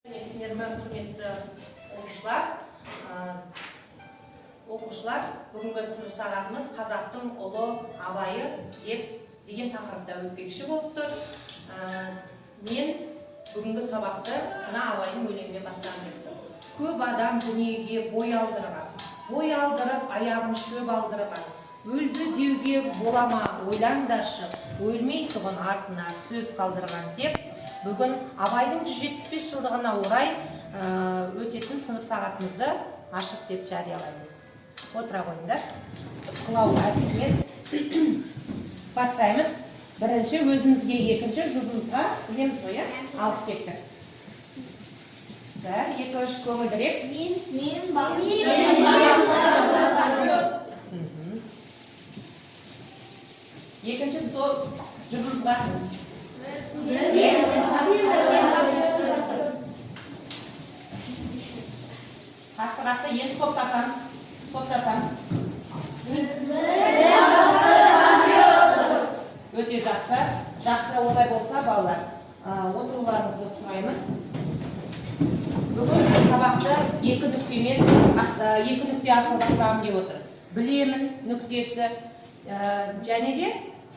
Сәлеметсіздер ме, құрметті оқушылар? Оқушылар, бүгінгі сынып сағатымыз «Қазақтың ұлы Абайы» деп деген тақырыпта өтпекші болып тұр. Мен бүгінгі сабақты мына Абайдың өлеңімен бастағым келіп тұр. Көп адам дүниеге бой алдырған, бой алдырып, аяғын шөп алдырған. Өлді деуге бола ма, ойлаңдаршы, өлмей тұғын артына сөз қалдырған деп, бүгін Абайдың 175 жылдығына орай өтетін сынып сағатымызды ашық деп жариялаймыз. Отыра қойыңдар. Ысқылау әдісімен бастаймыз. Бірінші өзімізге, екінші жұбымызға, білеміз ғой, иә? Алып кеттік. Бір, екі, үш, көңілдірек. Мен. Екінші жұбымызға. Тақты, тақты, енді топтасамыз. Топтасамыз. Өте жақсы. Жақсы, олай болса, балалар, отыруларыңызды сұраймын. Бүгін сабақты екі нүктемен, екі нүкте арқылы бастағым келіп отыр. Білемін нүктесі және де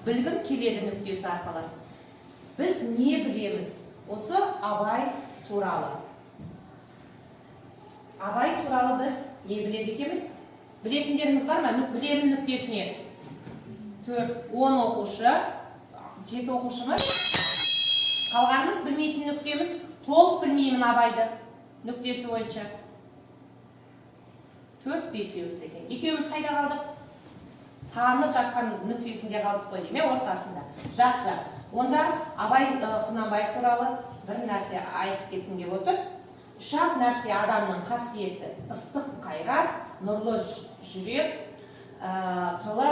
білгім келеді нүктесі арқылы. Біз не білеміз осы Абай туралы? Абай туралы біз не біледі екенбіз? Білетіндеріңіз бар ма? Білемін нүктесіне. Төрт, 10 оқушы, жеті оқушымыз. Қалғанымыз білмейтін нүктеміз, толық білмеймін Абайды нүктесі бойынша. Төрт, бесеуміз екен. Екеуміз қайда қалдық? Танып жатқан нүктесінде қалдық қой деймін, ортасында. Жақсы. Онда Абай Құнанбаев туралы бір нәрсе айтып кеткім келіп отыр. Үш-ақ нәрсе адамның қасиеті: ыстық қайрат, нұрлы жүрек, жылы,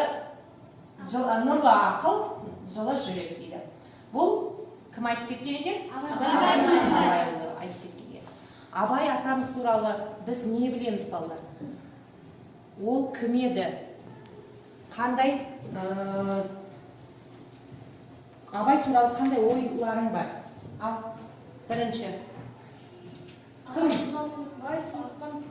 нұрлы ақыл, жылы жүрек дейді. Бұл кім айтып кеткен екен? Абай. Абай айтып кеткен екен. Абай атамыз туралы біз не білеміз, балалар? Ол кім еді? Қандай Абай туралы қандай ойларың бар? Ал, бірінші. Кім? Құнанбаев ақын.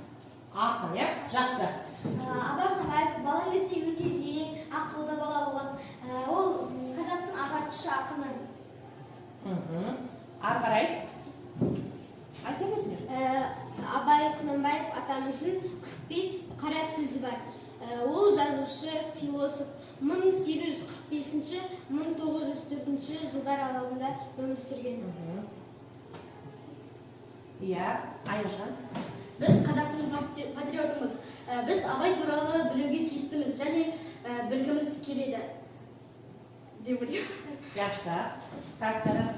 Ақын, иә? Жақсы. Абай Құнанбаев бала кезінде өте зерек, ақылды бала болған. Ол қазақтың ағартушы ақыны. Ары қарай. Айта беріңдер. Абай Құнанбаев атамыздың 45 қара сөзі бар. Ол жазушы, философ, 1845-1904 жылдар аралығында өмір сүрген. Иә, Аяжан. Біз қазақтың патриотымыз. Біз Абай туралы білуге тиістіміз және білгіміз келеді деп ойлаймын. Жақсы. Так, жарайды.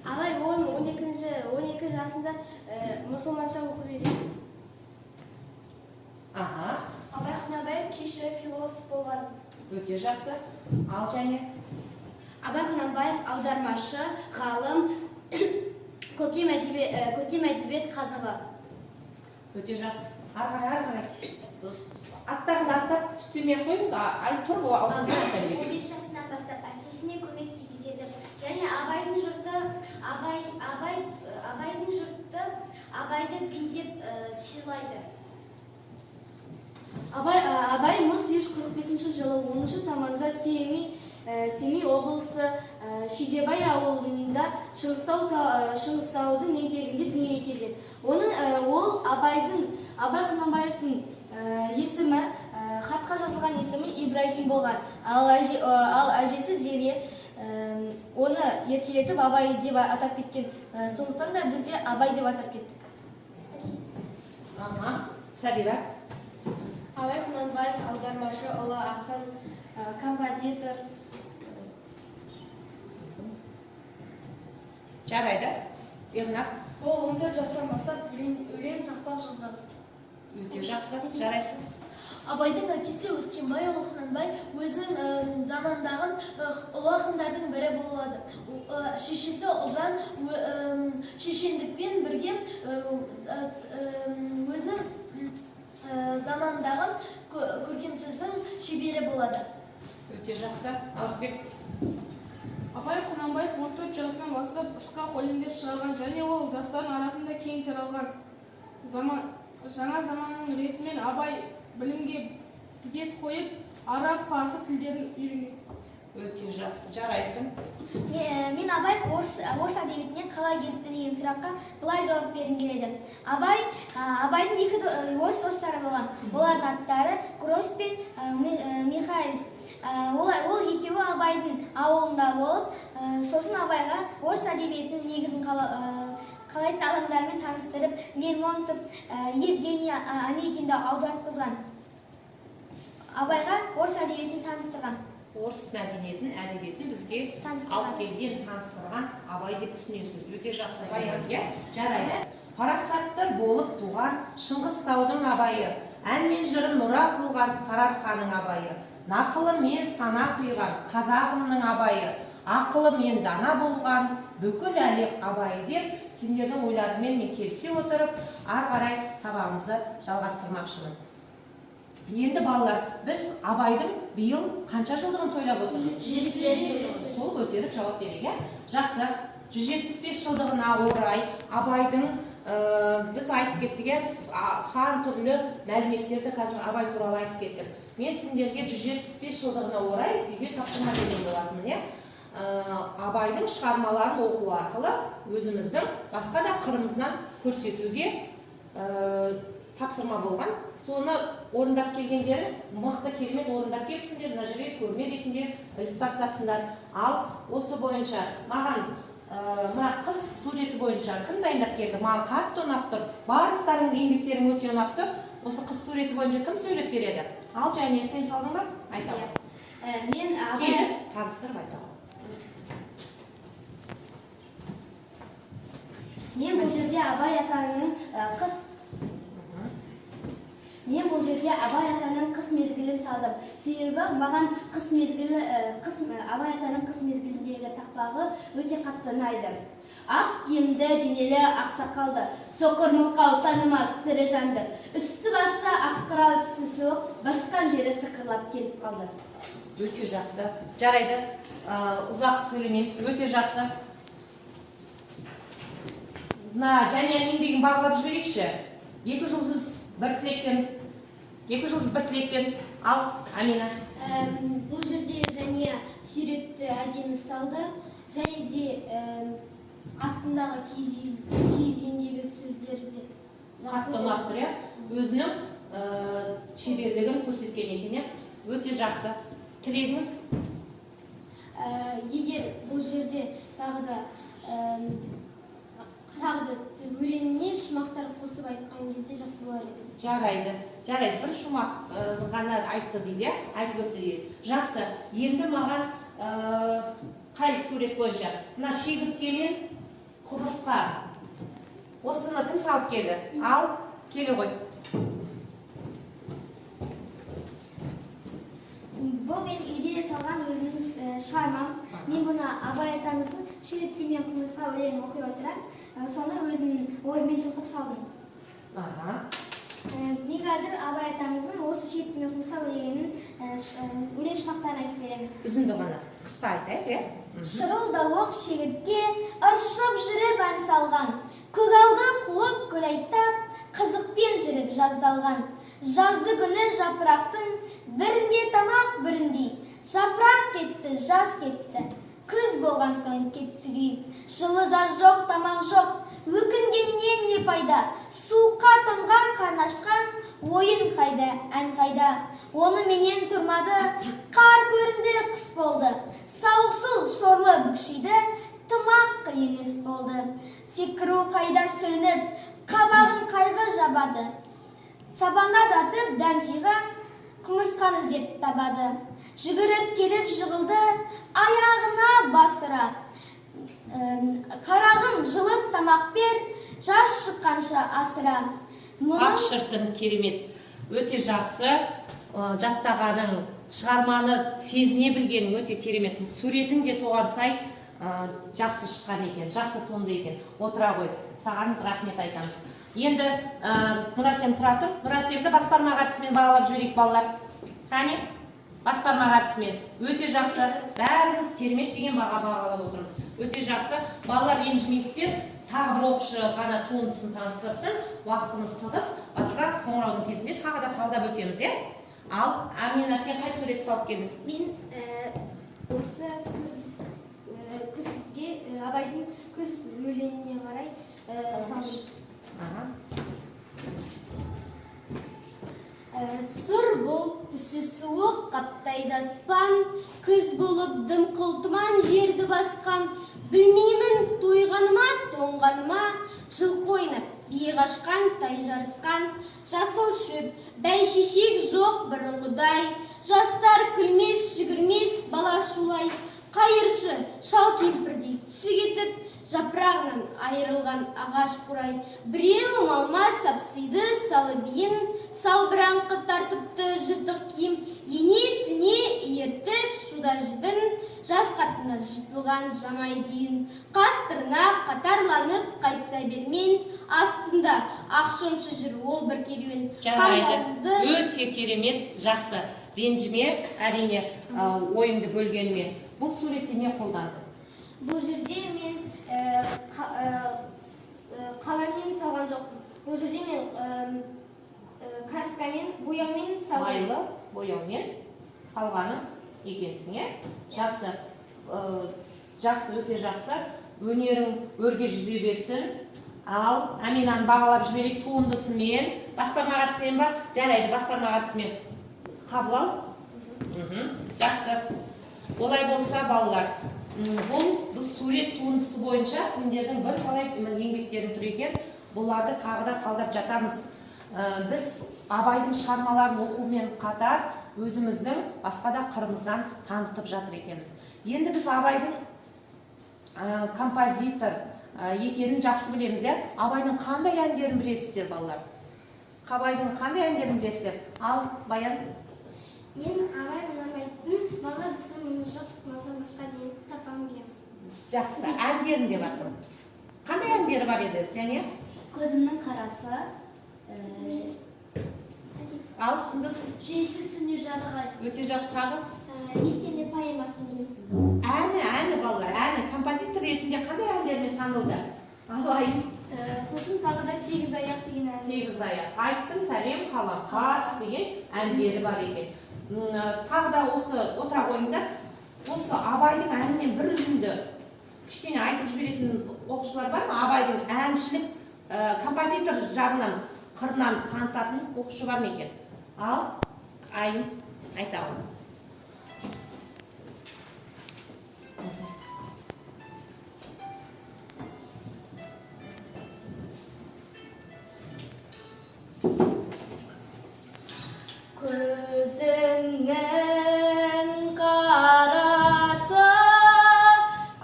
Абай 10-12 12 жасында мұсылманша оқып үйренген. Абай Құнанбаев күйші, философ болған. Өте жақсы. Ал және Абай Құнанбаев аудармашы, ғалым, көркем әдебиет қазығы. Өте жақсы. Ары қарай, ары қарай. Аттарыңды аттап түстемей ақ қойыңыз. Ай тұр ғой, ауданса айта берейік. 15 жасынан бастап әкесіне көмек тигізеді. Және Абайдың жұрты Абайды би деп сыйлайды. Абай 1845 жылы 10 тамызда Семей облысы Шидебай ауылында Шыңғыстаудың етегінде дүниеге келген. Ол Абай Құнанбаевтың есімі, хатқа жазылған есімі Ибрагим болған. Ал әжесі Зере оны еркелетіп Абай деп атап кеткен. Сондықтан да біз де Абай деп атап кеттік. Аха. Сабира. Абай Құнанбаев аудармашы, ұлы ақын, композитор. Жарайды. Ернар. Ол 14 жастан бастап өлең тақпақ жазған. Өте жақсы. Жарайсың. Абайдың әкесі Өскенбайұлы Құнанбай өзінің замандағы ұлы ақындардың бірі болады. Шешесі Ұлжан шешендікпен бірге өзінің заманындағы көркем сөздің шебері болады. Өте жақсы. Наурызбек. Абай Құнанбаев 14 жасынан бастап сықақ өлеңдер шығарған және ол жастардың арасында кең таралған. Заман, жаңа заманның ретімен Абай білімге бет қойып, араб, парсы тілдерін үйренген. Өте жақсы, жарайсың. Мен Абай орыс әдебиетіне қалай келді деген сұраққа былай жауап бергім келеді. Абайдың екі орыс достары болған. Олардың аттары Гросс пен Михайлс. Ол екеуі Абайдың ауылында болып, сосын Абайға орыс әдебиетінің негізін қалайтын адамдармен таныстырып, Лермонтов, Евгений Онегинді аудартқызған. Абайға орыс әдебиетін таныстырған. Орыс мәдениетін, әдебиетін бізге Таныстырған. алып келген, таныстырған Абай деп түсінесіз. Өте жақсы, Баян, иә? Жарайды. Парасатты болып туған Шыңғыс таудың Абайы, ән мен жырын мұра қылған Сарыарқаның Абайы, нақылымен сана құйған қазағымның Абайы, ақылымен дана болған бүкіл әлем Абайы деп сендердің ойларыңмен мен келісе отырып, ары қарай сабағымызды жалғастырмақшымын. Енді, балалар, біз Абайдың биыл қанша жылдығын тойлап отырмыз? 175. Қол көтеріп жауап берейік, иә? Жақсы. 175 жылдығына орай Абайдың біз айтып кеттік, иә, сан түрлі мәліметтерді қазір Абай туралы айтып кеттік. Мен сендерге 175 жылдығына орай үйге тапсырма берген болатынмын, иә? Абайдың шығармаларын оқу арқылы өзіміздің басқа да қырымыздан көрсетуге тапсырма болған. Соны орындап келгендерің мықты, керемет орындап келіпсіңдер. Мына жерге көрме ретінде іліп тастапсыңдар. Ал осы бойынша маған мына қыз суреті бойынша кім дайындап келді? Маған қатты ұнап тұр, барлықтарыңның еңбектерің өте ұнап тұр. Осы қыз суреті бойынша кім сөйлеп береді? Ал, Және, сен салдың ба? Айта ғой. Мен Абай Келіп таныстырып, айта ғой. Мен бұл жерде Абай атаның қыс Мен бұл жерде Абай атаның қыс мезгілін салдым. Себебі маған қыс мезгілі, Абай атаның қыс мезгіліндегі тақпағы өте қатты ұнайды. Ақ киімді денелі ақсақалды, соқыр мылқау танымас тірі жанды. Үсті басы ақ қырау, түсі суық, басқан жері сықырлап келіп қалды. Өте жақсы, жарайды. Ұзақ сөйлемейміз. Өте жақсы. Мына Жәнияның еңбегін бағалап жіберейікші. Екі жұлдыз бір тілекпен, екі жұлдыз бір тілекпен. Ал, Амина. Бұл жерде Жәния суретті әдемі салды және де астындағы киіз үйіндегі сөздері де Қатты ұнап тұр, иә? Өзінің шеберлігін көрсеткен екен, иә? Өте жақсы. Тілегіңіз? Егер бұл жерде тағы да өлеңіне шумақтар қосып айтқан кезде жақсы болар еді. Жарайды, жарайды. Бір шумақ ғана айтты дейді, иә? Айтып өтті дейді. Жақсы. Енді маған қай сурет бойынша? Мына шегіртке мен құмырсқа, осыны кім салып келді? Ал, келе ғой. Бұл мен үйде салған өзімнің шығармам. Мен бұны Абай атамыздың «Шегіртке мен құмырсқа» өлеңін оқи отыра, соны өзімнің ойыммен тоқып салдым. Мен қазір Абай атамыздың осы «Шегіртке мен құмырсқа» өлеңінің өлең шумақтарын айтып беремін. Үзінді ғана қысқа айтайық, иә. Шырылдауық шегіртке ыршып жүріп ән салған, көгалды қуып көлайттап, қызықпен жүріп жаздалған. Жазды күні жапырақтың бірінде тамақ біріндей, жапырақ кетті, жаз кетті, күз болған соң кетті күй. Жылы жаз жоқ, тамақ жоқ, өкінгеннен не пайда? Суыққа тоңған, қарны ашқан, ойын қайда, ән қайда? Оны менен тұрмады, қар көрінді, қыс болды, сауықсыз сорлы бүкшиді, тымақ қиын іс болды. Секіру қайда, сүрініп, қабағын қайғы жабады. Сабанда жатып дән жиған, құмырсқаны іздеп табады. Жүгіріп келіп жығылды, аяғына бас ұра. Қарағым, жылы тамақ бер, жас шыққанша асыра. Мұның Ақ шіркін, керемет, өте жақсы. Жаттағаның, шығарманы сезіне білгенің өте керемет. Суретің де соған сай жақсы шыққан екен, жақсы туынды екен. Отыра ғой, саған рахмет айтамыз. Енді Нұрасем, тұра тұр. Нұрасемді бас бармақ әдісімен бағалап жіберейік, балалар. Қане. Бас бармақ әдісімен. Өте жақсы. Бәріміз керемет деген баға бағалап отырмыз. Өте жақсы. Балалар, ренжімейсіздер. Тағы бір оқушы ғана туындысын таныстырсын. Уақытымыз тығыз. Басқа қоңыраудың кезінде тағы да талдап өтеміз, иә? Ал, Амина, сен қай сурет салып келдің? Мен осы күз күзге Абайдың «Күз» өлеңіне қарай салдым. Аха. Сұр бұлт, түсі суық, қаптайды аспан. Күз болып дымқыл тұман жерді басқан. Білмеймін, тойғаныма, тоңғаныма. Жылқы ойнап, бие қашқан, тай жарысқан. Жасыл шөп, бәйшешек жоқ бұрынғыдай. Жастар күлмес, жүгірмес, бала шулай. Қайыршы шал кемпірдей түсі кетіп, жапырағынан айырылған ағаш қурай. Біреу малма сапсиды салып иін, салбыраңқы тартыпты жыртық киім. Енесіне ертіп шуда жібін, жас қатыннан жыртылған жамай дүйін. Қас тырнақ қатарланып қайтса бермен, астында ақ шомшы жүр ол бір керуен. Жарайды. Қайғымды Өте керемет, жақсы. Ренжіме, әрине, ойыңды бөлгеніме. Бұл суретте не қолданды? Бұл жерде мен қаламмен салған жоқпын. Бұл жерде мен краскамен, бояумен салдым. Майлы бояумен салғаның екенсің, иә? Жақсы. Жақсы, өте жақсы. Өнерің өрге жүзе берсін. Ал, Аминаны бағалап жіберейік туындысымен. Бас бармақ әдісімен ба? Жарайды, бас бармақ әдісімен. Қабыл ал. Жақсы. Олай болса, балалар, бұл сурет туындысы бойынша сендердің бірталай еңбектерің тұр екен. Бұларды тағы да талдап жатамыз. Біз Абайдың шығармаларын оқумен қатар өзіміздің басқа да қырымыздан танытып жатыр екенбіз. Енді біз Абайдың композитор екенін жақсы білеміз, иә? Абайдың қандай әндерін білесіздер, балалар? Абайдың қандай әндерін білесіздер? Ал, Баян. Мен Абай Құнанбайдың «Малға дастан мұңы жоқ, малдан басқа не тапамын» білемін. Жақсы, әндерін деп жатсың. Қандай әндері бар еді, және? «Көзімнің қарасы». Ал, Құндыз? «Желсіз түнде жарық ай». Өте жақсы, тағы? «Ескендір» поэмасын білемін. Әні, әні, балалар, әні. Композитор ретінде қандай әндермен танылды? Алайын. Сосын тағы да «Сегіз аяқ» деген ән. «Сегіз аяқ», «Айттым сәлем, қаламқас» деген әндері бар екен. Тағы да осы отыра қойыңдар. Осы Абайдың әнінен бір үзінді кішкене айтып жіберетін оқушылар бар ма? Абайдың әншілік, композитор жағынан, қырынан танытатын оқушы бар ма екен? Ал, Айым, айта ал. Көзімнің қарасы,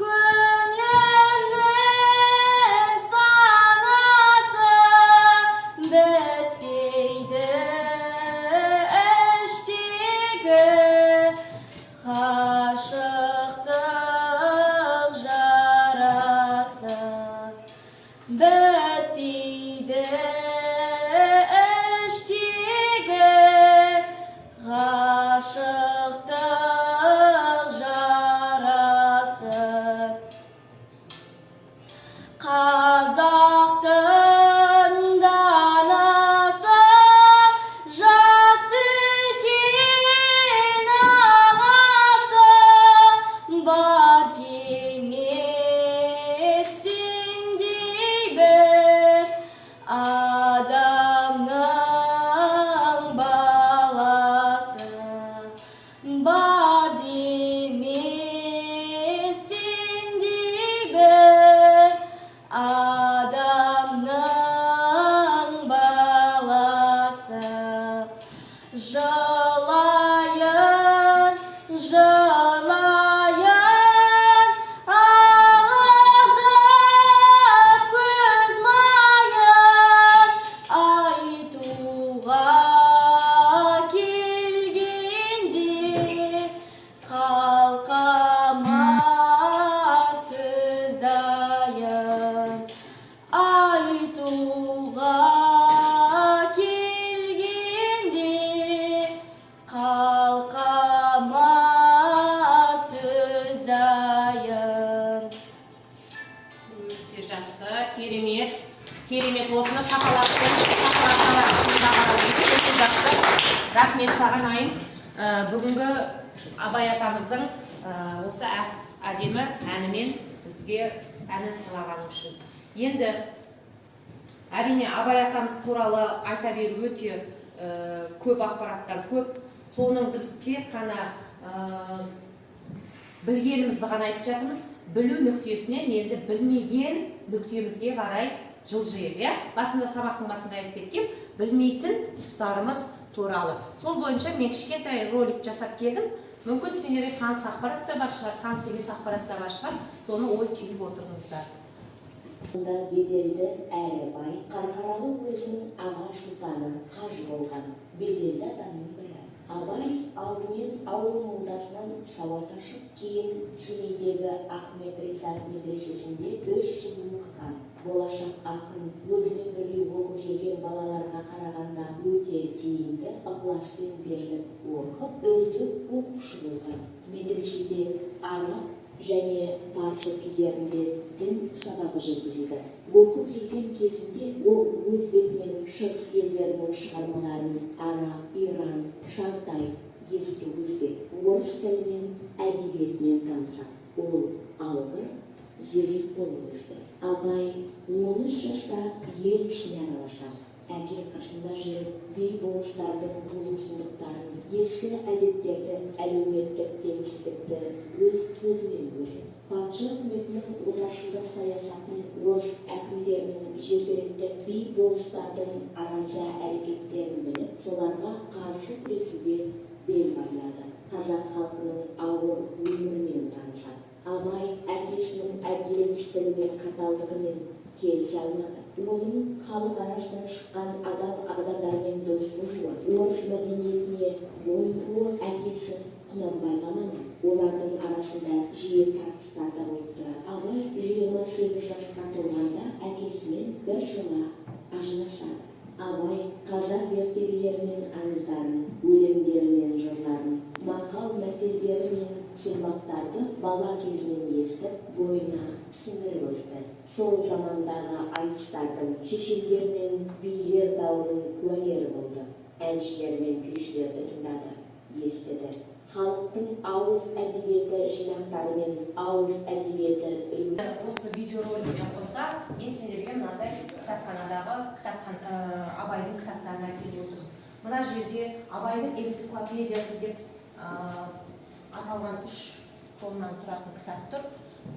көңілімнің санасы, бітпейді іштегі ғашықтық жарасы, бітпейді іштегі ғашықтық жарасы. Қазақтың данасы, жас үлкен ағасы, бар емес сендей бір. Керемет, керемет. Осыны шапалақпен, шапалақ, өте жақсы. Рахмет саған, Айым. Бүгінгі Абай атамыздың осы әдемі әнімен бізге әнін сыйлағаны үшін. Енді, әрине, Абай атамыз туралы айта беру өте көп, ақпараттар көп. Соның біз тек қана білгенімізді ғана айтып жатырмыз. Білу нүктесінен енді білмеген нүктемізге қарай жылжиық, иә. Басында, сабақтың басында айтып кеткем, білмейтін тұстарымыз туралы. Сол бойынша мен кішкентай ролик жасап келдім. Мүмкін, сендерге таныс ақпарат та бар шығар, таныс емес ақпарат та бар шығар. Соны ой түйіп отырыңыздар. Онда беделді әрі бай Қарқаралы уезінің аға сұлтаны, қажы болған беделді адамның бірі. Абай алдымен ауыл молдасынан сауат ашып, кейін Семейдегі Ахмет Риза медресесінде 3 жыл оқыған. Болашақ ақын өзімен бірге оқып жүрген балаларға қарағанда өте зейінді, ықыласпен беріліп оқып, үздік оқушы болған. Медреседе араб және парсы тілдерінде дін сабағы жүргізілді. Оқып жүрген кезінде ол өз бетімен шығыс елдерінің шығармаларын, араб, иран, шағатай, ескі өзбек, орыс тілі мен әдебиетімен танысады. Ол алғыр, зерек болып өсті. Абай 13 жаста ел ішіне араласады. Әке қасында жүріп, би болыстардың зұлым сұмдықтарын, ескі әдеттерді, әлеуметтік теңсіздікті өз көзімен көреді. Патша үкіметінің отаршылдық саясатын, орыс әкімдерінің, жергілікті би болыстардың араза әрекеттерін біліп, соларға қарсы күресуге бел байлады. Қазақ халқының ауыр өмірімен танысады. Абай әкесінің әділетсіздігі мен қаталдығымен келісе алмады. Оның халық арасынан шыққан адал адамдармен дос болуы, орыс мәдениетіне бой бууы әкесі Құнанбайға ұнамады. Олардың арасында жиі тартыстар да болып тұрады. Абай 28 жасқа толғанда әкесімен біржола ажырасады. Абай қазақ ертегілері мен аңыздарын, өлеңдері мен жырларын, мақал мәтелдері мен сұңғақтарды бала кезінен естіп, бойына сіңіріп өсті. Сол замандағы айтыстардың, шешендер мен билер дауының куәгері болды. Әншілер мен күйшілерді тыңдады, естіді. Халықтың ауыз әдебиеті жинақтары мен ауыз әдебиеті үлгі Осы видеороликпен қоса мен сендерге мынандай кітапханадағы Абайдың кітаптарын әкеліп отырмын. Мына жерде Абайдың энциклопедиясы деп аталған үш томнан тұратын кітап тұр.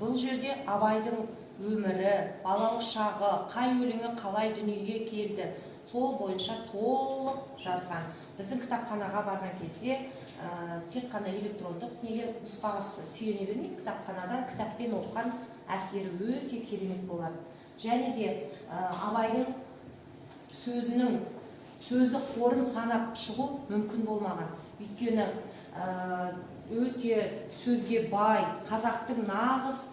Бұл жерде Абайдың өмірі, балалық шағы, қай өлеңі қалай дүниеге келді, сол бойынша толық жазған. Біздің кітапханаға барған кезде тек қана электрондық неге, нұсқаға сүйене бермей, кітапханадан кітаппен оқыған әсері өте керемет болады. Және де Абайдың сөзінің, сөздік қорын санап шығу мүмкін болмаған, өйткені өте сөзге бай, қазақтың нағыз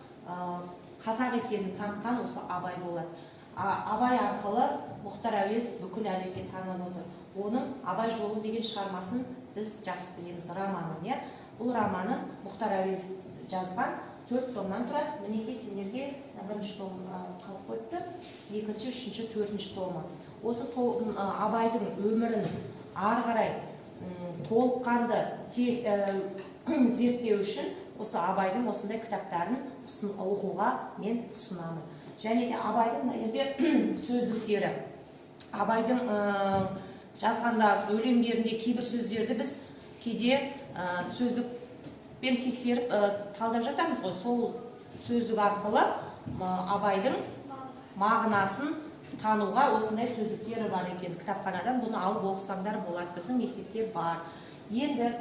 қазақ екенін танытқан осы Абай болады. Абай арқылы Мұхтар Әуезов бүкіл әлемге танылып отыр. Оның «Абай жолы» деген шығармасын біз жақсы білеміз, романын, иә. Бұл романын Мұхтар Әуезов жазған, төрт томнан тұрады. Мінекей, сендерге бірінші том қалып қойыпты, екінші, үшінші, төртінші томы. Осы том, Абайдың өмірін ары қарай толыққанды зерттеу үшін осы Абайдың осындай кітаптарын оқуға мен ұсынамын. Және де Абайдың мына жерде сөздіктері. Абайдың жазғанда өлеңдерінде кейбір сөздерді біз кейде сөздікпен тексеріп, талдап жатамыз ғой. Сол сөздік арқылы Абайдың мағынасын тануға осындай сөздіктері бар екен. Кітапханадан бұны алып оқысаңдар болады, біздің мектепте бар. Енді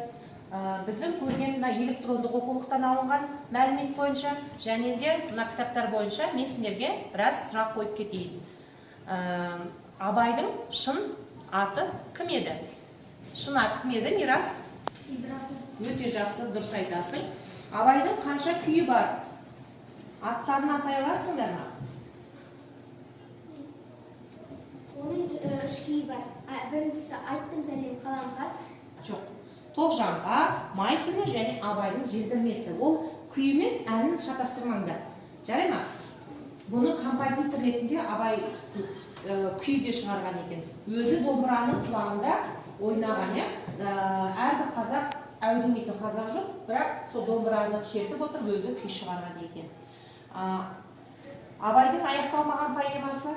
біздің көрген мына электрондық оқулықтан алынған мәлімет бойынша және де мына кітаптар бойынша мен сендерге біраз сұрақ қойып кетейін. Абайдың шын аты кім еді? Шын аты кім еді, Мирас? Өте жақсы, дұрыс айтасың. Абайдың қанша күйі бар? Аттарын атай аласыңдар ма? Оның үш күйі бар. Біріншісі «Айттым сәлем, қаламқас». Жоқ, «Тоғжанға», «Май түні» және «Абайдың желдірмесі». Ол күйі мен әнін шатастырмаңдар, жарай ма? Бұны композитор ретінде Абай күй де шығарған екен. Өзі домбыраның құлағында ойнаған, иә. Әрбір қазақ, әу демейтін қазақ жоқ, бірақ сол домбыраны шертіп отырып өзі күй шығарған екен. Абайдың аяқталмаған поэмасы?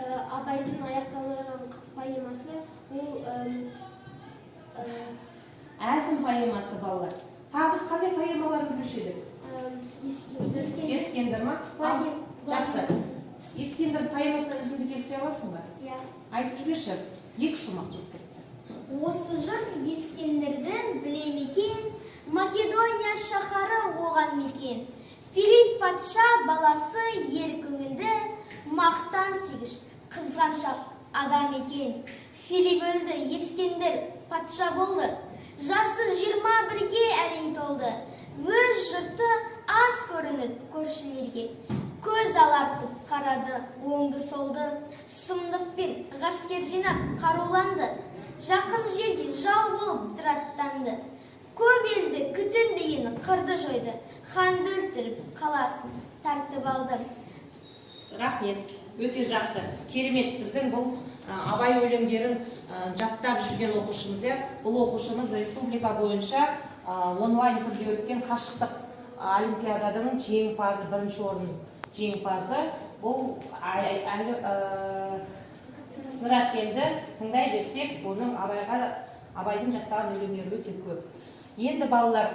Абайдың аяқталмаған поэмасы ол Әзім поэмасы, балалар. Тағы біз қандай поэмаларын білуші едік? Ескендір. Ескендір ма? Вадим. Жақсы. Ескендір поэмасынан үзінді келтіре аласың ба? Иә. Айтып жіберші. Екі шумақ жеткілікті. Осы жұрт Ескендірдің біле ме екен, Македония шаһары оған мекен. Филипп патша баласы ер көңілді, мақтан сүйгіш, қызғаншақ адам екен. Филипп өлді, Ескендір патша болды. Жасы 21-ге әрең толды. Өз жұрты аз көрініп көршілерге. Көз алартып қарады оңды солды. Сұмдықпен ғаскер жинап қаруланды. Жақын жерге жау болып дыраттанды. Көп елді күтінбеген қырды жойды. Ханды өлтіріп қаласын тартып алды. Рахмет. Өте жақсы. Керемет. Біздің бұл Абай өлеңдерін жаттап жүрген оқушымыз, иә. Бұл оқушымыз республика бойынша онлайн түрде өткен қашықтық олимпиаданың жеңімпазы, бірінші орын жеңімпазы. Бұл әлі Нұрәселді тыңдай берсек, оның Абайдың жаттаған өлеңдері өте көп. Енді балалар,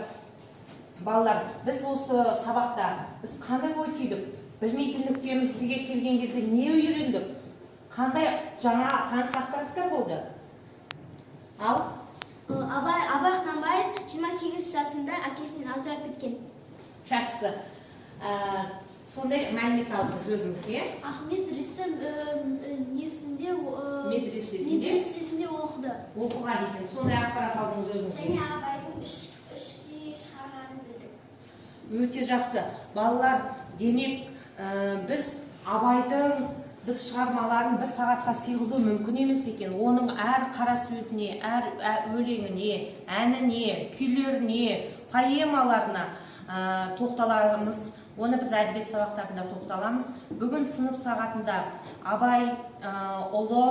біз осы сабақта біз қандай ой түйдік? Білмейтін нүктемізге келген кезде не үйрендік? Қандай жаңа таныс ақпараттар болды? Ал? Абай Құнанбаев 28 жасында әкесінен ажырап кеткен. Жақсы. Сондай мәлімет алдыңыз өзіңізге? Ахмет Ресім несінде Медресесінде. Медресесінде оқыды. Оқыған екен. Сондай ақпарат алдыңыз өзіңізге. Және Абайдың үш күй шығарғанын білдік. Өте жақсы. Балалар, демек, біз Абайдың біз шығармаларын бір сағатқа сыйғызу мүмкін емес екен. Оның әр қара сөзіне, әр өлеңіне, әніне, күйлеріне, поэмаларына тоқталамыз. Оны біз әдебиет сабақтарында тоқталамыз. Бүгін сынып сағатында Абай ұлы,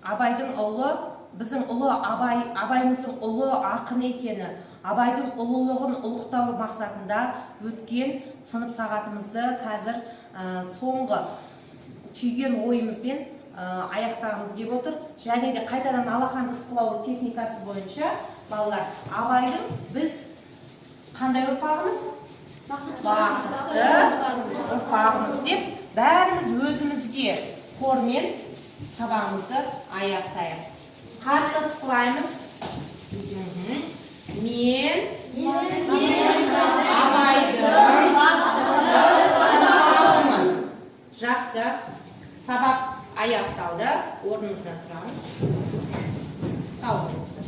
Абайдың ұлы, біздің ұлы Абай, Абайымыздың ұлы ақын екені, Абайдың ұлылығын ұлықтау мақсатында өткен сынып сағатымызды қазір соңғы түйген ойымызбен аяқтағымыз келіп отыр. Және де қайтадан алақан ысқылау техникасы бойынша, балалар, Абайдың біз қандай ұрпағымыз? Бақытты ұрпағымыз деп бәріміз өзімізге хормен сабағымызды аяқтайық. Қатты ысқылаймыз. Мен Абайдың ұрпағымын. Жақсы. Сабақ аяқталды. Орнымыздан тұрамыз. Сау болыңыздар.